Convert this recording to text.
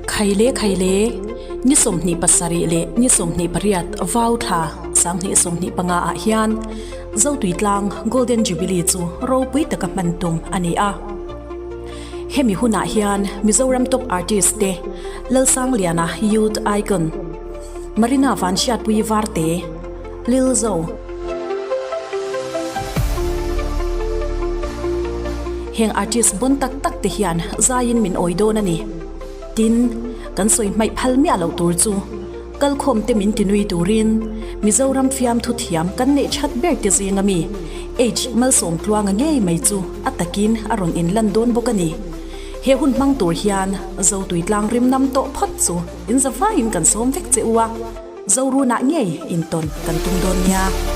Khaile khaile, ni 27 leh ni 28 vau thla 2025 ah hian Zotuitlang Golden Jubilee chu ropui taka hman tum a ni a. Hemi hunah hian Mizoram Top Artist te Lalsangliana Youth Icon, Marina Vanhriatpui Varte, Lilzo, Heng artist bon tak tak te hian zaiin min awi dawn a ni. Tin, kan sawi hmaih phal miah loh tur chu kalkhawm te min tinui turin Mizoram fiamthu thiam kan neih that ber te zinga mi H Malsawmtluanga ngei mai chu a takin a rawn inlan dawn bawk a ni. He hun hmang tur hian Zotuitlang rimnam tawh phawt chu inzavaiin kan sawm vek che u a. Zorunah ngei intawn kan tum dawn nia.